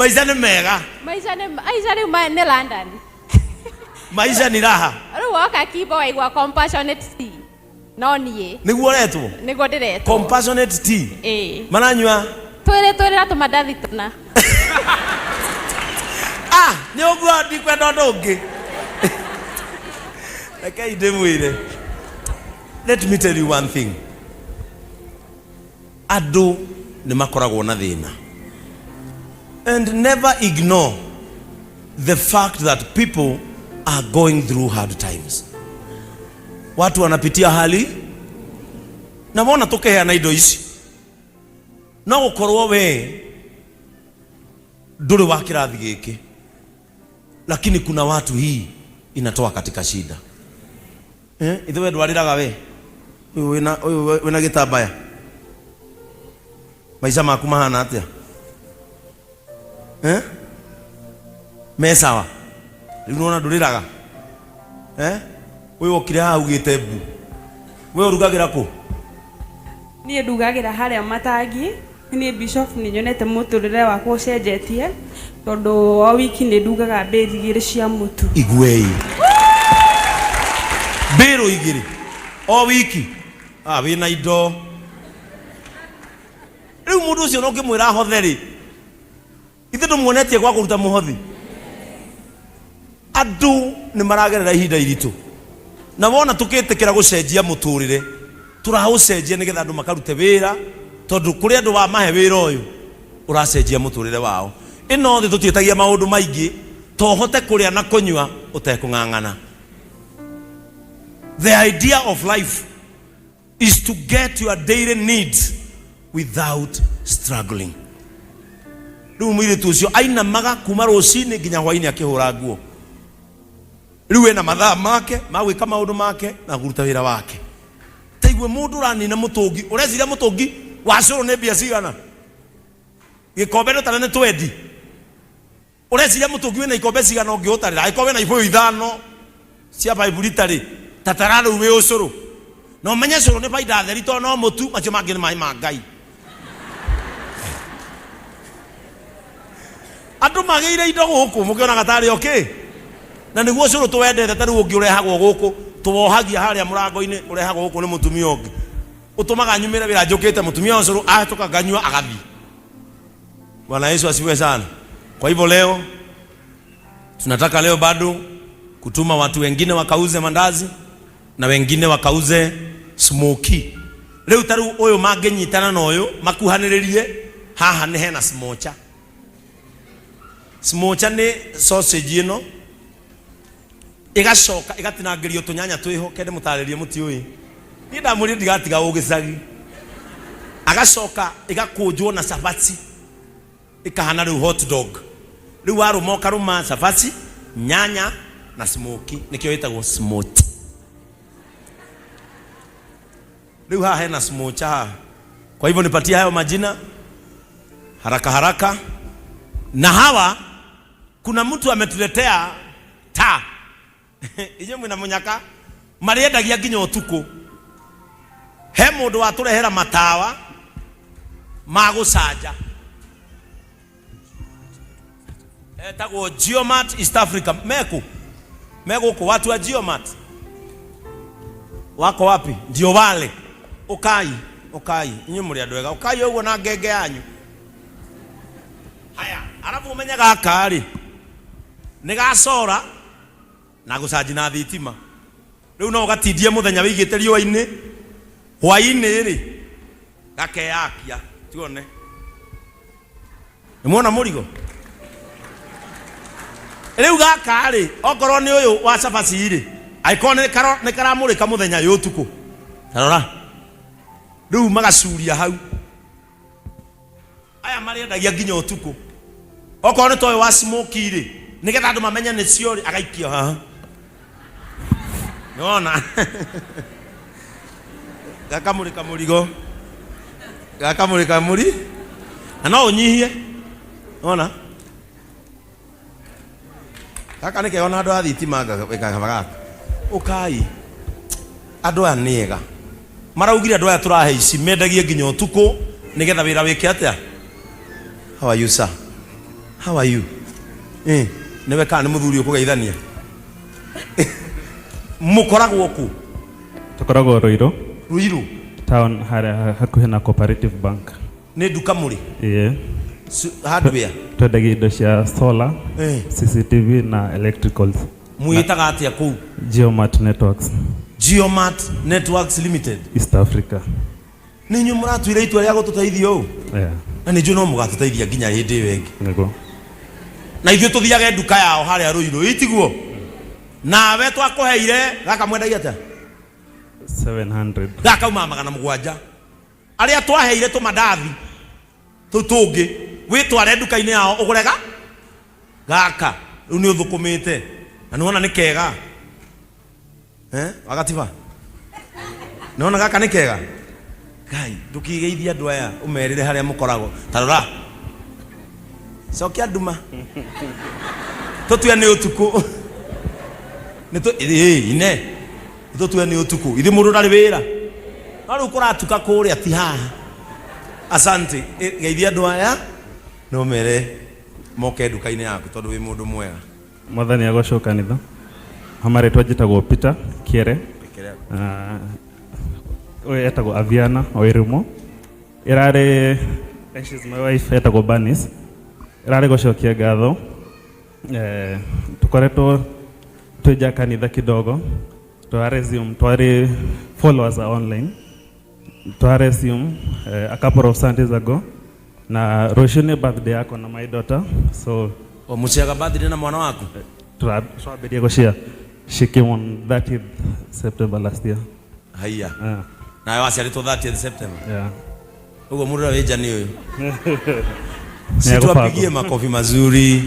Maica nĩ mega. Maica nĩ maica rĩu nĩ London. Maisha ni raha. Rĩu woka Kimbo waigua compassionate tea. No niĩ. Nĩguo ũretwo? Nĩguo ndĩretwo. Compassionate tea. Ĩĩ. Maranyua? Twĩrĩ twĩrĩ na tũmandathi tũna. Ah, nĩ ũguo ndikwenda ũndũ ũngĩ. Rekei ndĩmwĩre. Let me tell you one thing. Andũ nĩ makoragwo na thĩna. And never ignore the fact that people are going through hard times. Watu wanapitia hali na wona tũkĩheana indo ici no gũkorwo we ndũrĩ wa kĩrathi gĩkĩ, lakini kuna watu hii inatoa katika shida. Eh, ithe we ndwarĩraga we ũyũ wĩna ũyũ wĩna gĩtambaya maica maku mahana atĩa eh? Me sawa rĩu nĩwona ndũrĩraga eh? Ũyũ okire haha augĩte mbu we ũrugagĩra kũ? Niĩ ndugagĩra harĩa matangi. Niĩ Bishop nĩ nyonete mũtũrĩre wakwa ũcenjetie tondũ o wiki nĩ ndugaga mbĩri igĩrĩ cia mũtu. Iguei mbĩrũ igĩrĩ o wiki. Ah, wĩna indo rĩu mũndũ ũcio no ũngĩmwĩra ahothe rĩ, ithe ndũmuonetie gwa kũruta mũhothi. Andũ nĩ maragerera ihinda iritũ, na wona tũkĩtĩkĩra gũcenjia mũtũrĩre, tũraũcenjia nĩgetha andũ makarute wĩra, tondũ kũrĩ andũ wamahe wĩra ũyũ ũracenjia mũtũrĩre wao. Ĩno thĩ tũtiĩtagia maũndũ maingĩ, to ũhote kũrĩa na kũnyua ũtekũng'ang'ana. The idea of life is to get your daily needs without struggling. Rĩu mũirĩtu ũcio ainamaga kuma rũcinĩ nginya hwainĩ akĩhũra nguo. Rĩu ena mathaa make ma gwĩka maũndũ make na kũruta wĩra wake. Taigue mũndũ ũranina mũtũngi, ũreciria mũtũngi wa cũrũ nĩ mbia cigana? Gĩkombe ndũtare nĩ twendi. Ũreciria mũtũngi wĩna ikombe cigana ũngĩũtarĩra? Angĩkorwo wĩna ibũyũ ithano cia five litre rĩ, ta tara rĩu wĩ ũcũrũ. Na ũmenye cũrũ nĩ baida theri tondũ no mũtu, macio mangĩ nĩ maĩ ma Ngai. Andũ magĩire indo gũkũ mũkĩonaga tarĩ o kĩ? Na nĩguo ũcũrũ tũwendete ta rĩu ũngĩ ũrehagwo gũkũ, tũwohagia harĩa mũrango-inĩ ũrehagwo gũkũ nĩ mũtumia ũngĩ. Ũtũmaga nyumĩre wĩra njũkĩte mũtumia wa ũcũrũ ahĩtũka nganyua agathiĩ. Bwana Yesu asifiwe sana. Kwa hivyo leo tunataka leo bado kutuma watu wengine wakauze mandazi na wengine wakauze smoky. Rĩu ta rĩu ũyũ mangĩnyitana na ũyũ makuhanĩrĩrie haha nĩ hena smocha. Smocha nĩ sausage ĩno ĩgacoka ĩgatinangĩrio tũnyanya twĩho kende mũtarĩrie mũtiũĩ niĩ ndamwĩrire ndigatiga ũgĩcagi agacoka ĩgakũnjwo na cabaci ĩkahana rĩu hot dog rĩu warũma ũkarũma cabaci nyanya na smoky nĩkĩo ĩtagwo smoky rĩu haha hena smocha haha kwa hivyo nipatie hayo majina haraka haraka na hawa kuna mtu ametuletea taa inyuĩ mwĩna mũnyaka marĩendagia nginya ũtukũ he mũndũ watũrehera matawa ma gũcanja etagwo Geomat East Africa meku megũkũ watu wa Geomat wako wapi ndio wale ũkai ũkai inyuĩ mũrĩ andũ ega ũkai ũguo na ngenge yanyu haya arabu ũmenye gaka rĩ nĩ gacora na gũcanji na thitima rĩu no ũgatindie mũthenya wĩigĩte riũa-inĩ hwaĩ-inĩ rĩ gakeyakia tuone nĩ muona mũrigo rĩu gaka rĩ okorwo nĩ ũyũ wa cabaci rĩ angĩkorwo nĩ karo- nĩ karamũrĩka mũthenya yũ ũtukũ tarora rĩu magacuria hau Aya marĩendagia nginya ũtukũ. Okorwo nĩ ta ũyũ wa smoky rĩ, nĩgetha andũ mamenye nĩ cio rĩ, agaikio haha. Nĩwona? Gakamũrĩka mũrigo. Gakamũrĩka mũri. Na no ũnyihie. Nĩwona? Gaka nĩ kega ona andũ a thitima gakaba gaka. Ũkai. Andũ aya nĩ ega. Maraugire andũ aya tũrahe ici mendagie nginya ũtukũ nĩgetha wĩra wĩke atĩa? How are you sir? How are you? Eh, nĩwe kana nĩ mũthuri ũkũgeithania? Mũkoragwo kũ? Tũkoragwo Ruiru. Ruiru? Town harĩa hakuhĩ na Cooperative Bank. Nĩ nduka mũrĩ? Ĩĩ. Hardware? Twendagia indo cia solar, Eh. CCTV na electricals. Mwĩtaga atĩa kũu? Geomat Networks. Geomat Networks Limited. East Africa. Nĩ inyuĩ mũratuire itua rĩa gũtũteithia ũũ? Yeah. Na nĩ njũĩ no mũgatũteithia nginya hĩndĩ ĩyo ĩngĩ. Nĩguo. Na ithuĩ tũthiage nduka yao harĩa Ruiru, itiguo? Nawe twakũheire gaka mwendagia atĩa? 700. Gaka kaumaga 700. Arĩa twaheire tũmandathi tũu tũngĩ, wĩtware nduka-inĩ yao ũgũre gaka. Rĩu nĩ ũthũkũmĩte na nĩ wona nĩ kega. Eh, wagatiba? Nĩ wona gaka nĩ kega? Ngai, ndũkĩgeithie andũ aya ũmerĩre harĩa mũkoragwo. Ta rora. Cokia nduma. Tũtue nĩ ũtukũ. Nĩ tũ, ĩ, ine. Tũtue nĩ ũtukũ. Ithuĩ mũndũ ndarĩ wĩra. No rĩu kũratuka kũrĩa ti haha. Asante. Geithia andũ aya na ũmere moke nduka-inĩ yaku tondũ wĩ mũndũ mwega. Mwathani agocwo kanitha. Ha marĩtwa njĩtagwo Peter Kiere. Ũyũ etagwo Aviana Oirumo. Ĩrarĩ, and she's my wife, etagwo Bernice. Ĩrarĩ gũcokia ngatho. Tũkoretwo twĩ nja kanitha kidogo. Twa resume, twarĩ followers are online. Twa resume, a couple of Sundays ago. Na rũciũ nĩ birthday yakwa na my daughter. So O mũciaga birthday na mwana waku? Twambĩrĩria gũcia. She came on 30th September last year. Haiya. Nawe waciarĩtwo 30th September? Yeah. Ũguo mũndũ ũrĩa wĩ nja nĩ ũyũ. Ni Si tuwapigie agũbangwo. makofi mazuri,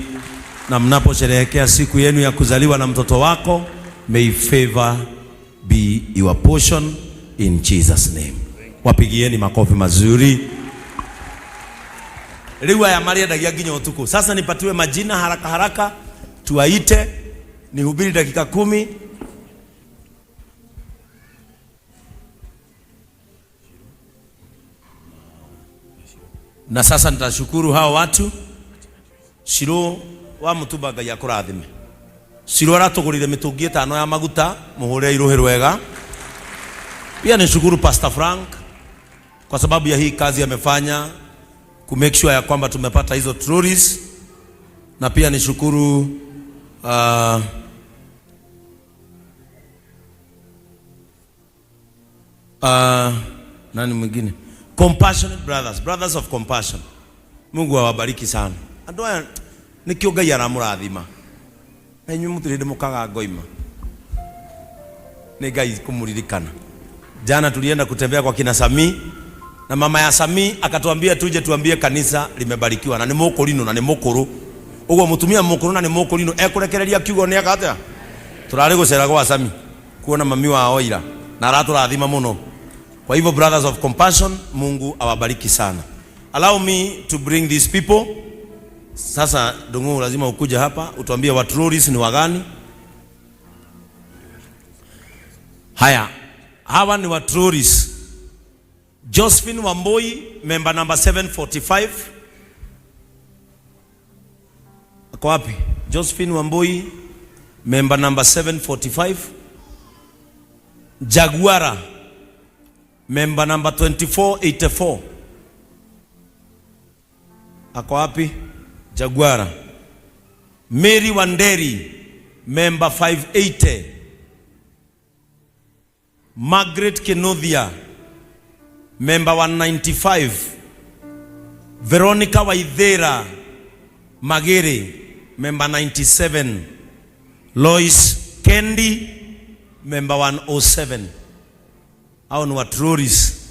na mnaposherehekea siku yenu ya kuzaliwa na mtoto wako, may favor be your portion in Jesus name. Wapigieni makofi mazuri. Rĩu aya marĩendagia nginya ũtukũ. Sasa nipatiwe majina haraka haraka, tuwaite, nihubiri dakika 10. Na sasa nitashukuru hao watu. Shiro wa mutumba Ngai akũrathime. Shiro aratũgũrire mĩtũngi 5 ya maguta, mũhũre iruhĩ rwega. Pia nishukuru Pastor Frank kwa sababu ya hii kazi amefanya ku make sure ya kwamba tumepata hizo trolleys. Na pia nishukuru nani mwingine? Compassionate Brothers, Brothers of Compassion. Mungu awabariki sana. Andũ aya nĩkĩo Ngai aramũrathima. Na inyuĩ mũtirĩ hĩndĩ mũkaga ngoima. Nĩ Ngai kũmũririkana. Jana tulienda kutembea kwa kina Sami na mama ya Sami akatuambia tuje tuambie kanisa limebarikiwa na nĩ mũkũrinũ na nĩ mũkũrũ. Ũguo mũtumia mũkũrũ na nĩ mũkũrinũ ekũrekereria kiugo nĩ eka atĩa? Tũrarĩ gũcera gwa Sami kuona mami wao ira na aratũrathima mũno. Kwa hivyo Brothers of Compassion, Mungu awabariki sana. Allow me to bring these people. Sasa Ndung'u lazima ukuje hapa utuambie wa trolleys ni wagani. Haya, hawa ni wa trolleys. Josephine Wambui, member number 745. Ako wapi? Josephine Wambui, member number 745. Jaguara, member number 2484. Ako wapi? Jaguara. Mary Wanderi, member 580. Margaret Kenothia, member 195. Veronica Waithera Magere, member 97. Lois Kendi, member 107. Hao ni wa trolleys.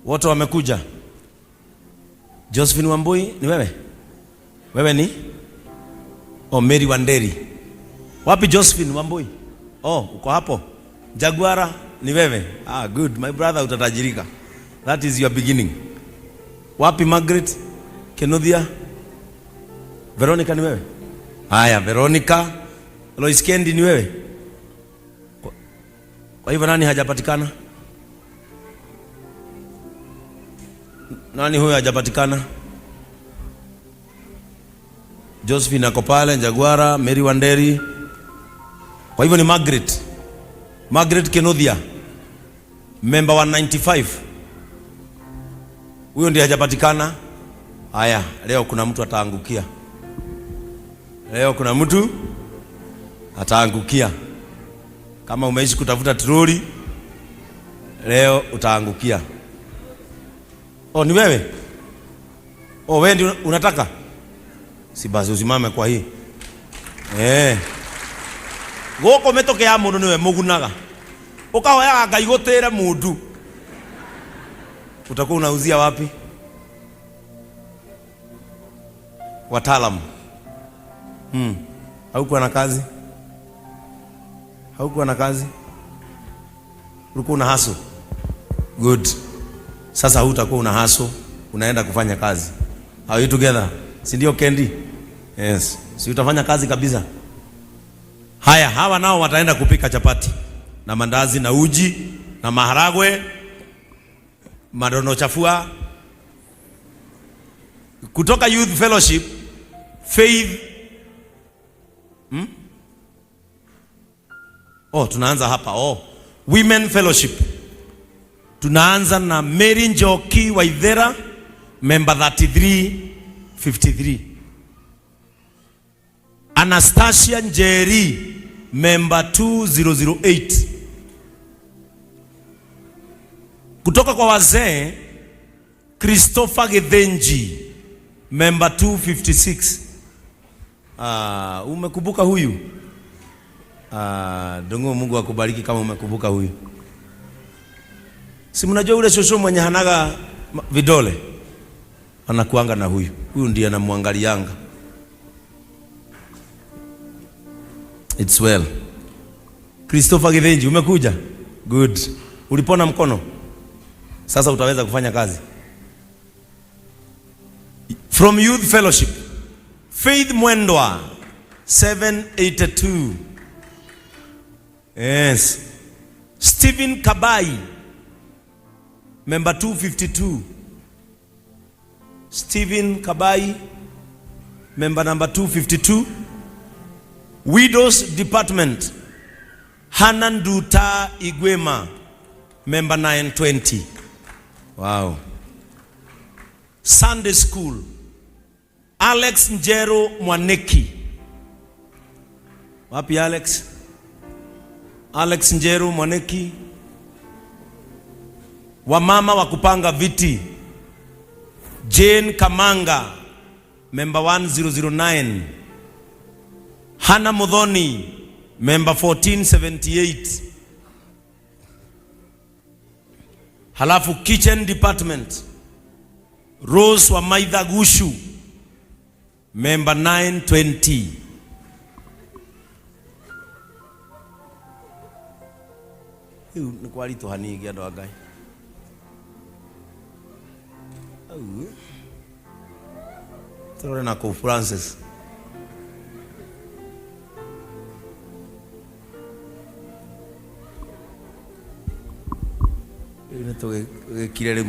Wote wamekuja. Josephine Wambui ni wewe? Wewe ni? Oh, Mary Wanderi. Wapi Josephine Wambui? Oh, uko hapo. Jaguara ni wewe? Ah, good. My brother utatajirika. That is your beginning. Wapi Margaret Kenothia? Veronica ni wewe? Haya, Veronica. Lois Kendi ni wewe? Kwa hivyo nani hajapatikana? Nani huyo hajapatikana? Josephine ako pale, Jaguara, Mary Wanderi. Kwa hivyo ni Margaret. Margaret Kenothia, member 195. Huyo ndiye hajapatikana. Haya, leo kuna mtu ataangukia. Leo kuna mtu ataangukia. Kama umeishi kutafuta troli, leo utaangukia. Oh, ni wewe? Oh, wewe ndio unataka? Si basi usimame kwa hii. Eh. Gũkũ mĩtũkĩ ya mũndũ nĩwe mũgunaga. Ũkahoyaga Ngai gũtĩre mũndũ. Utakuwa unauzia wapi? Wataalamu. Haukuwa na kazi? Haukuwa na kazi? Ulikuwa una hustle? Good. Sasa hutakuwa una hustle, unaenda kufanya kazi. Are you together? Si ndio Kendi? Yes. Si utafanya kazi kabisa. Haya, hawa nao wataenda kupika chapati na mandazi na uji na maharagwe, madono chafua. Kutoka Youth Fellowship, Faith. Oh, tunaanza hapa. Oh, Women Fellowship. Tunaanza na Mary Njoki Waithera, member 3353. Anastasia Njeri, member 2008. Kutoka kwa wazee, Christopher Gethenji, member 256. Ah, umekumbuka huyu? Ah, dongo, Mungu akubariki kama umekumbuka huyu. Si mnajua ule shosho mwenye hanaga vidole anakuanga na huyu. Huyu ndiye anamwangalianga. It's well. Christopher Gethenji, umekuja? Good. Ulipona mkono? Sasa utaweza kufanya kazi. From Youth Fellowship, Faith Mwendwa, 782. Yes. Stephen Kabai, member 252. Stephen Kabai, member number 252. Widows Department, Hanan Duta Igwema, member 920. Wow. Sunday School, Alex Njero Mwaneki. Wapi Alex? Alex Njero Mwaneki. Wamama wa kupanga viti, Jane Kamanga, member 1009. Hannah Muthoni, member 1478. Halafu Kitchen Department, Rose wa Maitha Gushu, member 920. Rĩu nĩ kwaritũha ningĩ andũ a Ngai. Au. Tũrore na kũu Francis. Rĩu nĩ tũgĩkire rĩu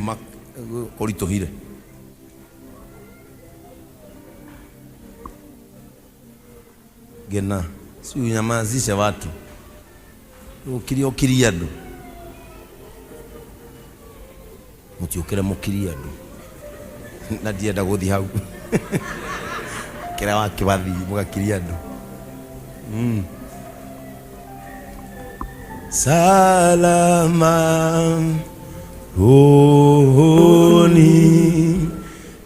kũritũhire. Gena, si unyamazishe watu. Ũkirie ũkirie andũ. Mũtiũkĩre mũkirie andũ. Na ndienda gũthiĩ hau. Kĩrĩa wakĩbathi mũgakiria andũ. Salama rohoni,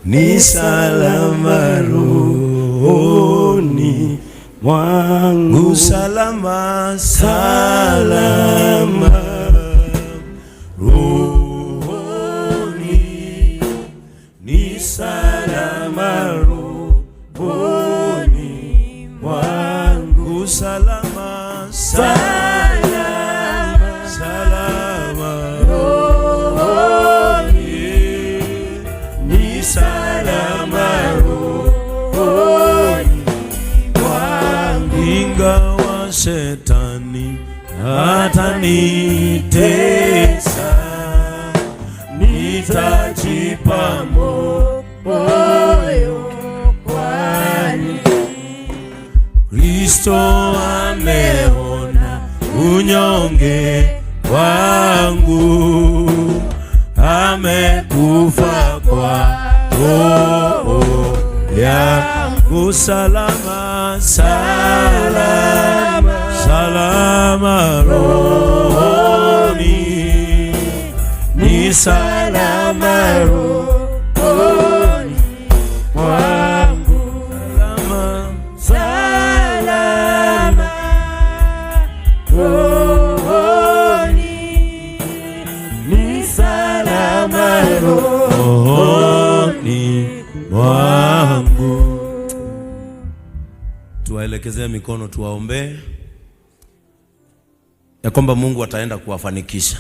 ni salama rohoni mwangu, salama, salama rohoni, ni salama rohoni mwangu, salama, salama, salama rohoni, ni salama rohoni mwangu, ingawa shetani atanitesa, nitajipa moyo. Kristo ameona unyonge wangu, amekufa kwa roho yangu. Salama, salama, salama rohoni, ni salama rohoni mwangu, salama, salama rohoni, ni salama rohoni mwangu. Tuwaelekezee mikono, tuwaombee ya kwamba Mungu ataenda kuwafanikisha,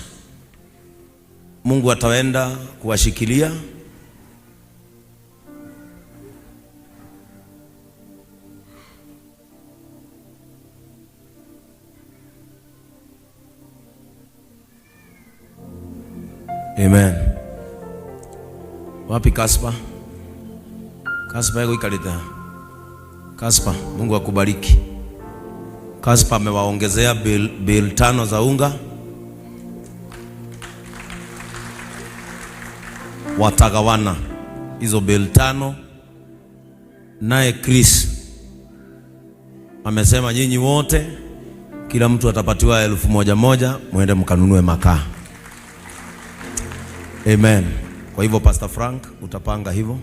Mungu ataenda kuwashikilia. Amen. Wapi Kaspa? Kaspa yako ikaleta. Kaspa, Mungu akubariki. Kaspa amewaongezea bil 5 za unga. Watagawana hizo bil 5. Naye Chris amesema nyinyi wote kila mtu atapatiwa 1,000 moja, muende mkanunue makaa. Amen. Kwa hivyo Pastor Frank utapanga hivyo.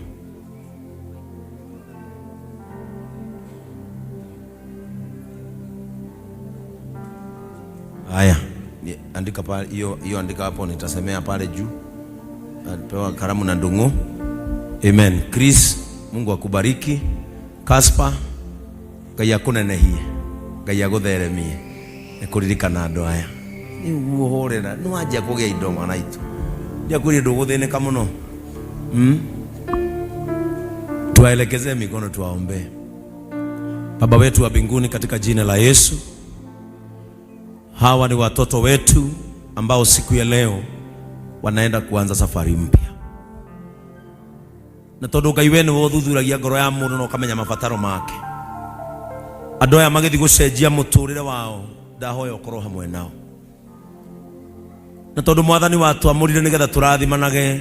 Haya, andika pale hiyo, hiyo andika hapo, nitasemea pale juu. Pewa karamu na ndungu. Amen. Chris, Mungu akubariki. Kaspa, Ngai akunenehie, Ngai agutheremie. Nikuririkana andu aya. Ni uguhorera, ni wanjia kugia indo mwana itu. Ndiakwĩrire ndũgũthĩnĩka mũno. Tuwaelekezee mikono tuwaombee. Baba wetu wa mbinguni, katika jina la Yesu, hawa ni watoto wetu ambao siku ya leo wanaenda kuanza safari mpya. Na tondu Ngai we nĩwe ũthuthuragia ngoro ya mũndũ na ũkamenya mabataro make, andũ aya magĩthiĩ gũcenjia mũtũrĩre wao, ndahoya ũkorwo hamwe nao. Na tondu Mwathani watwamũrire nĩgetha tũrathimanage,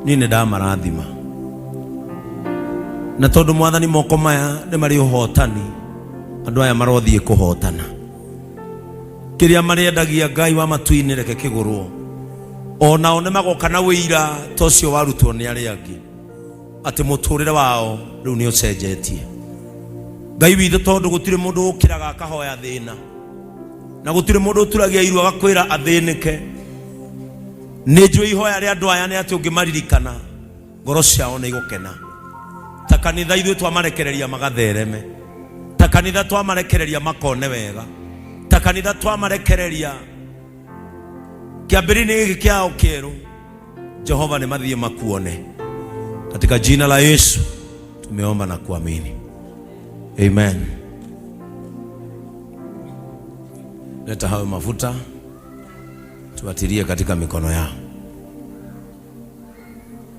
niĩ nĩ ndamarathima. Na tondu Mwathani moko maya nĩ marĩ ũhotani, andũ aya marothiĩ kũhotana. Kĩrĩa marĩendagia Ngai wa matu-inĩ reke kĩgũrwo, onao nĩ magoka na wĩira ta ũcio warutwo nĩ arĩa angĩ, atĩ mũtũrĩre wao rĩu nĩ ũcenjetie. Ngai witũ, tondũ gũtirĩ mũndũ ũkĩraga akahoya thĩna, na gũtirĩ mũndũ ũturagia iru agakwĩra athĩnĩke, nĩ njũĩ ihoya rĩa andũ aya nĩ atĩ ũngĩmaririkana ngoro ciao nĩ igũkena. Ta kanitha ithuĩ twamarekereria magathereme, ta kanitha twamarekereria makone wega, ta kanitha twamarekereria kĩambĩrĩria gĩkĩ kĩao kĩerũ, Jehova nĩ mathiĩ makuone. Katika jina la Yesu tumeomba na kuamini. Amen. Leta hayo mafuta tuatilie katika mikono yao.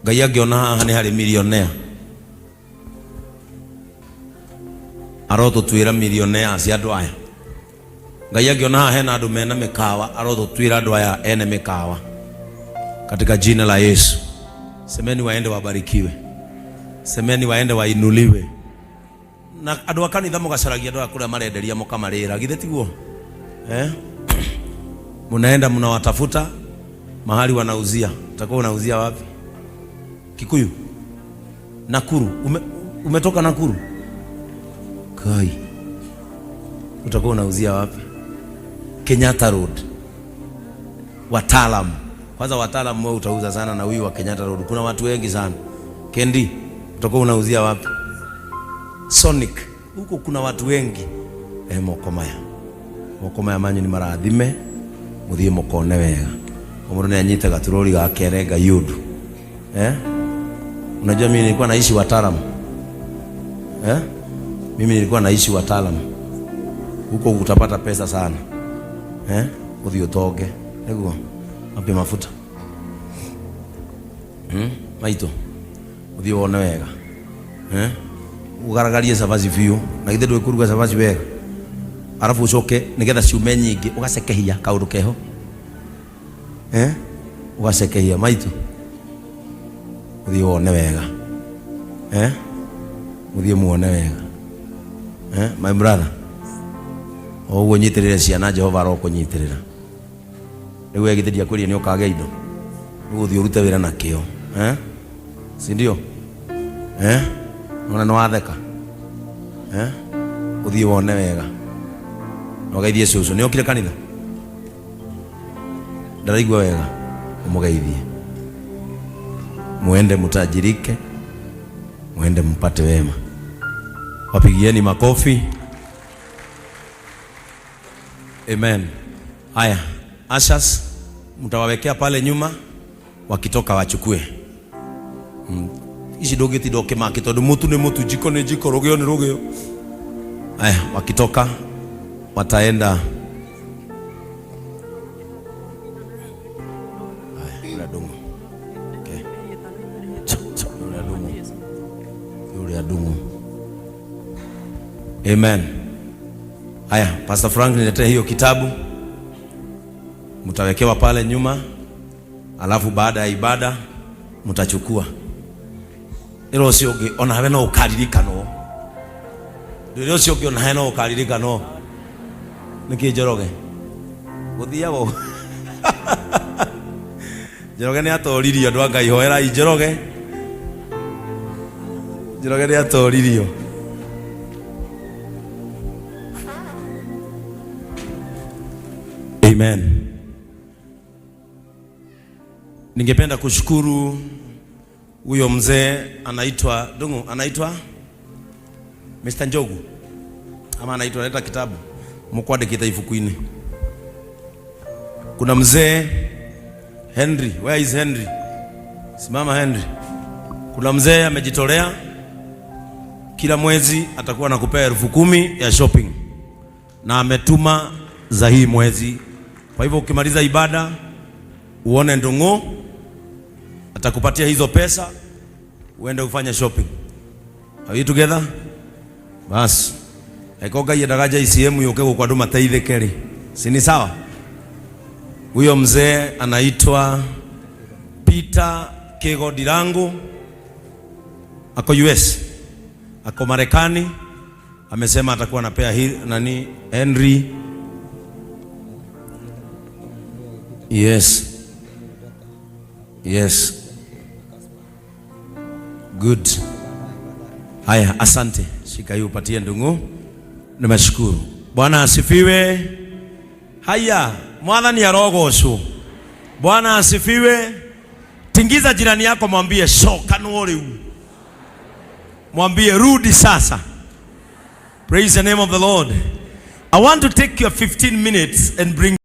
Ngai angĩona haha nĩ harĩ millionaire, arotũtuĩra millionaire cia andũ aya. Ngai angĩona haha hena andũ mena mĩkawa, arotũtuĩra andũ aya ene mĩkawa. Katika jina la Yesu. Semeni waende wabarikiwe. Semeni waende wainuliwe. Na andũ a kanitha mũgacaragia andũ aya kũrĩa marenderia mũkamarĩra, githĩ tiguo? Munaenda mnawatafuta mahali wanauzia. Utakuwa unauzia wapi? Kikuyu? Nakuru. Umetoka Nakuru? Kai. Utakuwa unauzia wapi? Kenyatta Road. Wataalamu. Kwanza wataalamu wewe utauza sana na huyu wa Kenyatta Road. Kuna watu wengi sana. Kendi, utakuwa unauzia wapi? Sonic. Huko kuna watu wengi. Moko maya. Moko maya manyu ni marathime. Muthie mukone wega. Mũndũ nĩ anyite gaturori gake renga yundu. Unajua mimi nilikuwa naishi wataalamu. Mimi nilikuwa naishi wataalamu. Huko utapata pesa sana. Uthie utonge. Niguo. Wapi mafuta? Maito. Uthie wone wega. Ugaragarie cabaci biũ. Na githĩ ndũĩ kũruga cabaci wega? Arabu ucoke nigetha ciume nyingĩ ũgacekehia kaũndũ keho, eh, ũgacekehia maitu ũthiĩ wone wega, eh, mũthiĩ muone wega, eh, my brother. O ũguo nyitĩrĩre ciana, Jehova arokũnyitĩrĩra. Rĩu we githĩ ndiakwĩrire nĩ ũkagĩa indo? Rĩu ũthiĩ ũrute wĩra na kĩo, eh, si ndio? Eh, nona nĩ watheka, eh, ũthiĩ wone wega na ũgeithie cũcũ. Nĩ okire kanitha, ndaraigua wega, ũmũgeithie. Muende mutajirike, muende mpate wema. Wapigieni makofi. Amen. Haya, ushers mtawawekea pale nyuma, wakitoka wachukue. Ici ndũngĩtinda ũkĩmaki tondũ mũtu nĩ mũtu, jiko nĩ jiko, rũgĩo nĩ rũgĩo. Haya, wakitoka wataenda. Haya, yule Ndung'u. Okay. Yule Ndung'u. Yule Ndung'u. Amen. Haya, Pastor Frank, niletee hiyo kitabu. Mtawekewa pale nyuma, alafu baada ya ibada mtachukua. Ĩra ũcio ũngĩ onawe no ũkaririkanwo. Ndwĩre ũcio ũngĩ onawe no ũkaririkanwo. Nĩkĩ Njoroge? Gũthiaga ũguo. Njoroge nĩ atoririo, andũ a Ngai, hoerai Njoroge. Njoroge nĩ atoririo. Amen. Ningependa kushukuru huyo mzee anaitwa Ndung'u, anaitwa Mr. Njogu ama anaitwa, leta kitabu mukwandikite ibuku-inĩ. Kuna mzee Henry, where is Henry? Simama Henry. Kuna mzee amejitolea kila mwezi atakuwa anakupea 10,000 ya shopping na ametuma za hii mwezi. Kwa hivyo ukimaliza ibada uone Ndung'u atakupatia hizo pesa uende ufanye shopping. Are we together? Bas. Eko Ngai endaga JCM yũke gũkũ andũ mateithĩke rĩ. Si ni sawa? Huyo mzee anaitwa Peter Kigo Ndirangu, ako US, ako Marekani. Amesema atakuwa anapea nani Henry. Yes. Good. Haya, asante. Shika hii upatie Ndung'u. Nimeshukuru. Bwana asifiwe. Haya, Mwathani arogocwo. Bwana asifiwe. Tingiza jirani yako, mwambie coka no riu. Mwambie rudi sasa. Praise the name of the Lord. I want to take your 15 minutes and bring